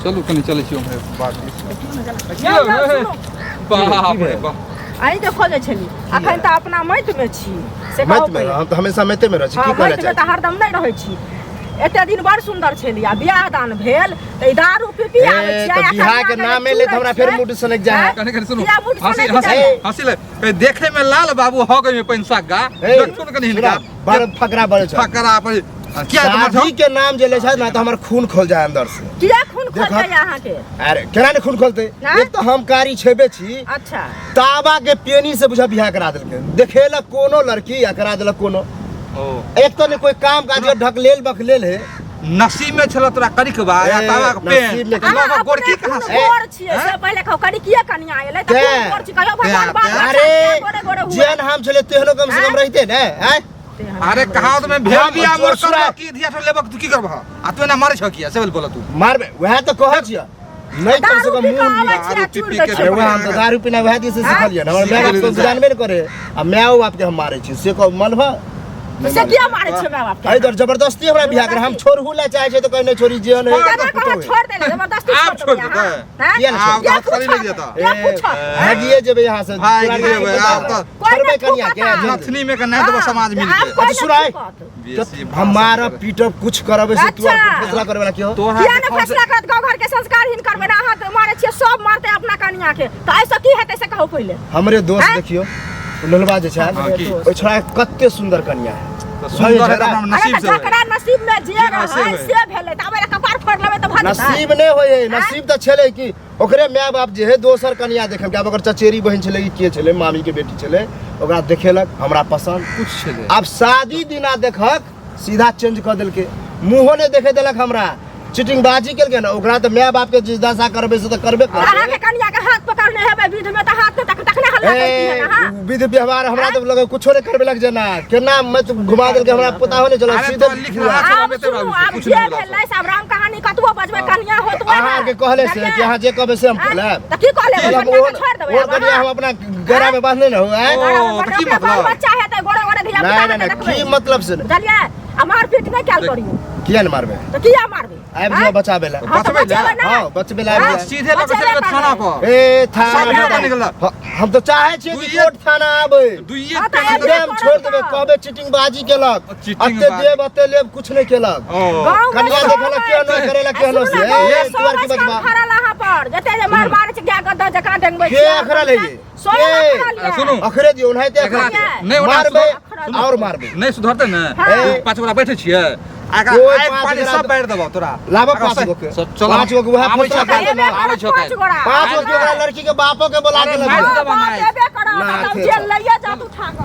चलू कनि चलै छी उम्हरे बात यौ, यौ, सुनू। बाप रे बाप। अहीं के खोजै छली। अखन तऽ अपना माटि मे छी से कहू माटि मे पहिले। हम तऽ हमेशा माटिते मे रहै छी। हँ, की कहै माटि मे तऽ हरदम नहि रहै छी। एते दिन बड़ सुंदर छली आ बियाह दान भेल तऽ ई दारू पी पी आबै ए, छियै तऽ आ बियाह के कनिया नामे के लेत हमरा फेर चूड़ै मूड सनक जाइ है। कनि कनि सुनू। किया मूड हँसी सनकि हँसी जाइए? हँसी ले कहीं देखे में लाल बाबू हो गई में पैसा गा। ए, देखथुन कनि हिनका। सुना, बड़ फकरा बड़े छ। फकरा पर किया तुम्हार शादी के नाम जे ले छै ना तऽ हमर खून खोल जाए अंदर से। किया खून खोल देखब। जाइए अहाँके? अरे केना ने खून खोलते? ना? एक तऽ हम कारी छेबे छी। अच्छा। ताबा के पेनी से बुझा बियाह करा देलकै। देखेलक कोनो लड़की आ करा देलक कोनो। ओ। एक तो ने कोई काम काज के ढकलेल बकलेल है। नसीब में छल तोरा करिकबा या ए, तावा के पेन। नसीब में अहाँ अहाँ गोरकी अपने कहाँ कोन से? गोर छियै से पहिले कहू, करिकिए कनिया एलै तऽ ते। कोन गोर छी? कहियो भगवान ते, बाल ते। बच्चा अरे किया गोरे गोरे हुए? जेहन हम छलै तेहनो कम से कम आँय? रहिते ने। आँय? तेहन अरे हम कहावत में भेल हम बिया मोर जोर करबो की धिया तो लेबक तू की करबह? आ तू एना मारै छह किया? से बोल तू। मारबे वएह तऽ कहै छियै। नहीं कम से दारू कम पी कऽ मुंह आबै दारू छियै, पी चूड़ पी दै के छियै। अरे वएह हम तऽ दारू पीना वएह दिन से आँय? सिखलियै ने। हमर माय बाप सिखलियै। तो जानबे ने करे आ मायो बाप के हम मारै छी से कहू मनभा। से किया मारै छियै माय बाप के? एहि दुआरे जबरदस्ती हमरा बियाह कर हम छोड़हु ला चाहे छै तऽ कहै नहि छोड़ी जेहन है केना कहत छोड़ देले? जबरदस्ती आब छोड़ छोड़ देबै देतै। अहाँ? हैं? किया ने आब किया तऽ हथकड़ी पूछत? लागि जेतऽ। किया पूछत? भागिए जेबै यहाँ से। भागि तोरा जेबै, नहि आब पता। तऽ कोइ छोड़बै नहि कनिया के थूकत। नथनी में के नहि देबो समाज मिल आब के। कोइ अच्छा, सुनाइ। नहि थूकत। बेसी हम मारब पीटब कुछ करब से तू अच्छा। फैसला करे वाला के हो? तोरा किया ने देखौ से- फैसला करत? गाँव घर के संस्कार हीन करबै ने अहाँ? तऽ मारै छियै सब मारतै अपना कनिया के तऽ एहिसँ की हेतै से कहू पहिले। हमरे दोस्त आँय? देखियो लोलबा जे छै हाँ, की? ओहि छोड़ा के कते सुंदर कनिया है। तऽ सुंदर है तऽ अपना अरे नसीब तऽ से होय। जकरा नसीब में जे जे रहै से रहै होय। से भेलै तऽ आब एहि कपार फोड़ लेबै तऽ भऽ जेतै? नसीब नहि होय है, नसीब तऽ छलै कि ओकरे माय बाप जे है दोसर कनिया देखलकै। आब ओकर चचेरी बहिन छलै कि के छलै, मामी के बेटी छलै, ओकरा देखेलक हमरा पसंद कुछ छलै। आब शादी दिना देखक सीधा चेंज कऽ देलकै, मुँहो नहि देखे देलक हमरा। चिटिंगबाजी केलकै ने ओकरा तऽ माय बाप के जे दशा करबै से तऽ करबे करबै। अहाँके कनिया के हाथ पकड़ने हेबै विध में तऽ हाथ तक तखने हल्ला करती है ना? हाँ? विध व्यवहार हमरा तऽ लगे कुछो नहि करबे लग जेना केना मैं तऽ घुमा देलकै हमरा पता हो नहि चलल। अरे सीधे तो लिख रहा छौ, आब आब एते सुनू, बाबू से, आब कुछ जे नहि बोला भेलै से आब राम कहानी कतबो बजबै कनिया होत वएह। अहाँ के कहले से कि अहाँ जे कहबै से हम आँय? कहलेब। तऽ की कहले? हम कनिया के ओहन छोड़ि देबै ओहन आब कनिया अहाँ? हम अपना गरा में बांधने न हो। आँय? ओ, गरा में तऽ की बान्हने बाल मतलब? बच्चा हेतै गोरे गोरे धिया नहि पुता नहि हेतै नहि देखबै। की मतलब से नहि। बुझलियै? आ मारपीट नहि कयल करियौ। किया नहि मारबै? तऽ किया मारबै? आबि जाओ बचाबे ला। हाँ, तऽ बचबै ला? बचेबै ने। हाँ, बचबै ला आबि हाँ, जाओ। सीधे लऽ कऽ बचेबे चलि जेबै थाना करबै। पर। ए थाना सीधे पर। निकल। हम तऽ चाहै छियै कि दुइये- कोर्ट थाना आबै। दुइये हाँ, तऽ पेन आबि दे- हम छोड़ देबै, कहबै चिटिंगबाजी केलक। चिटिंगबाजी। अते देब अते लेब कुछ नहि केलक। ओ। गाँव में कनिया सब देखेलक केहनो अछि। करेलक आ केहनो सुनू से। ने, गाँव में ए, सब तू आर की अछि काम बजबा? फड़ल अहाँ पर। जते जे मार मारै छै, गाय गद्दा जकाँ डेंगबै के छियै। अखरल है ये? सोना के? अखरल ये। सुनू। अखरे दियौ, ओनाहिते अखरे एकरा दियौ। नहि ओना मारबै सुनू। और मारबै। नहि सुधरतै ने? हाँ। ए, पाँच गोटा बैठे छियै। आ एकरा कोइ आगि पाँच पानि गोटा सब बारि देबौ तोरा। लाबऽ एकरा पाँच से- गो के। चल, पाँच गो के उएह आबै छौ फैसला काल्हि, करतै ने। आबै छौ काल्हि। पाँच गोटा। पाँच गो के ओकरा लड़की के बापो के बोला अरे के मारि लगबै। देबऽ बाप मारि। एबे करत, ना, तब ठीक जेल छै। लैये जात उठा कऽ।